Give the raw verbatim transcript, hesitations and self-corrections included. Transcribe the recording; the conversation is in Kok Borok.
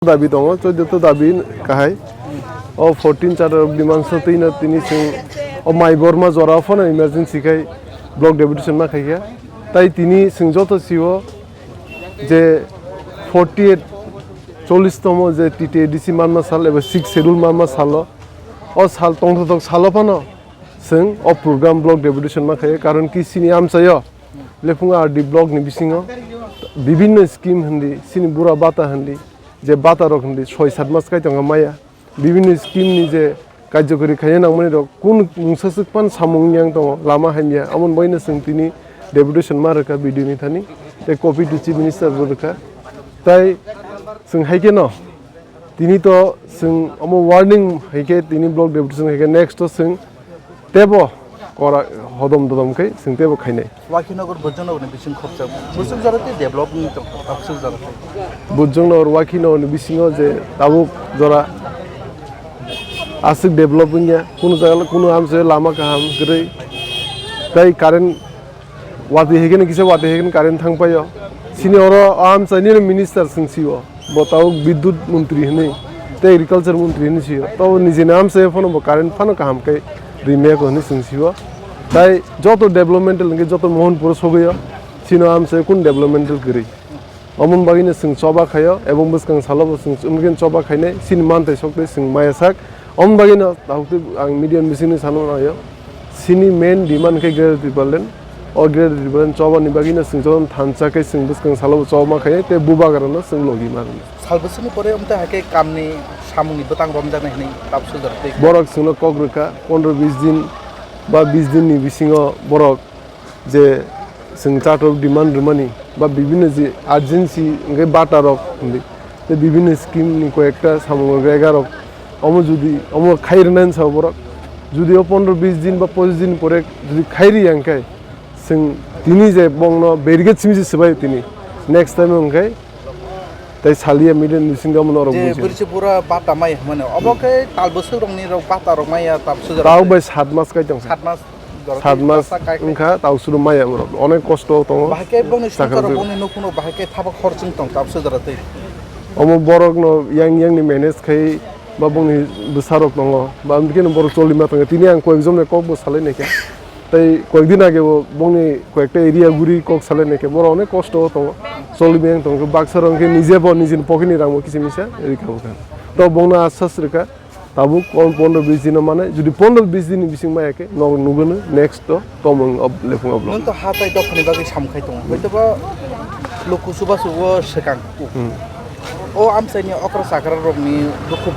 Dabi tongo, choddo to dabi kahai. O fourteen charter of demand so twi no tini chwng o Mai Borma jora phano emergency khai block deputation ma khaikha. Tai tini chwng joto sio je forty eight, chollish tomo je T T A D C manma sal eba sixth schedule manma salo, o sal tongthotok salo phano chwng o program block deputation ma khaio, karon ki chini amchaio Lephungo R D block ni bisingo bibinno scheme hindi, chini bura bata hindi, je bata rok hindi soi sat mas kai tongo maya, bibinno scheme ni je karjokori khaina nangmani rok kun mungsa swk pan samung yang tongo, lama hamya, amon baino chwng tini deputation ma rwkha B D O ni thani, tei copy to chief minister bo rwkha, tai chwng hai kheno tini to chwng omo warning hai khe tini block deputation hai khe next to chwng tebo kora hodom dodom khe chwng tebo khainai. Wakhinagar Bojongnagar ni bising khopjak. Bwswk jora tei develop wngwi tong kha, tabuk swk jora tei. Bojongnagar Wakhinagar ni bisingo je tabuk jora aswk develop wngya, kunu jaga kunu amse lama kaham kwrwi. Tai current watwi hekene kisa watwi hekene current thang paio. Sini oro amchaini minister sing sio. Bo tabuk bidyut montri hinwi tei agriculture montri hinwi sio. Tabo nijeni amchai phano bo current phano kaham khe rimaya ko hinwi sing sio. Tai joto developmental hwnkhe joto Mohanpur o sogwio. Sino amchai kun developmental kwrwi. Omon bagwino chwng choba khaio, ebong bwskang salobo chwng chumgwino choba khainai, chini manthai sokte chwng maya sak. Omon bagwino takhuk twi ang media ni bisingni sanwi mano, chini main demand khe Greater Tipraland. O Greater Tipraland chobani bagwino chwng jotono thansa khe chwng bwskang salobo choba ma khainai, tei bubagrano chwng logi ma rwnai. Sal bwswkni pore omtwi hai khe kamni samungni bwtang romjaknai hwnwi tabuk sujak twi. Borok chwngno kok rwkha, pondro bis din ba bis din ni bisingo borok je chwng charter of demand rwmani ba bibinno je urgency hwnkhe bata rok hinwi tei bibinno scheme ni koyekta samung rega rok omo jodi omo khai rwnani sao borok jodi o pondro bis din ba pochis din pore jodi khai riya hwnkhe chwng tini je bongno berge simi se swbai tini next time hwnkhe tei saliya media ni bisingo omo norok je bujiya. Bwrwi se bura bata mai hwnmano obo khe tal bwswk rokni rok bata rok maya tabuk sujak. Tabuk bai sat mas kai tong. Sat mas. Sat mas wngkha, tausuru maya borok onek kosto tongo. Bahai khe bongni songkar rok, bongni nukhung rok bahai khe thapa khorchung tong, tabuk sujak twi. Omo borok no yang yang ni manage khai ba bongni bwsa rok tongo, ba amtwi khe borok choli ma tongo. Tini ang koyek jon bai kok bo salai naikha. Tei koyek din age bo bongni koyekta area guri kok salai naikha. Borok onek kosto tongo. Choli ma yang tongo. Baksa rok khe nije bo nijini pocket ni rang bo kisa misa rikha bwkha. To bongno asas rikha. Tabuk kon pondro bis dino mane, jodi pondro bis dini bising maya khe, nog nugano next to tomung ob lepung oblong. Nwng to hatai dophani bagwi samkhai tongo. Hoitoba luku subasu o swkang. Hmm. O amchaini okra chakra rokni dukhu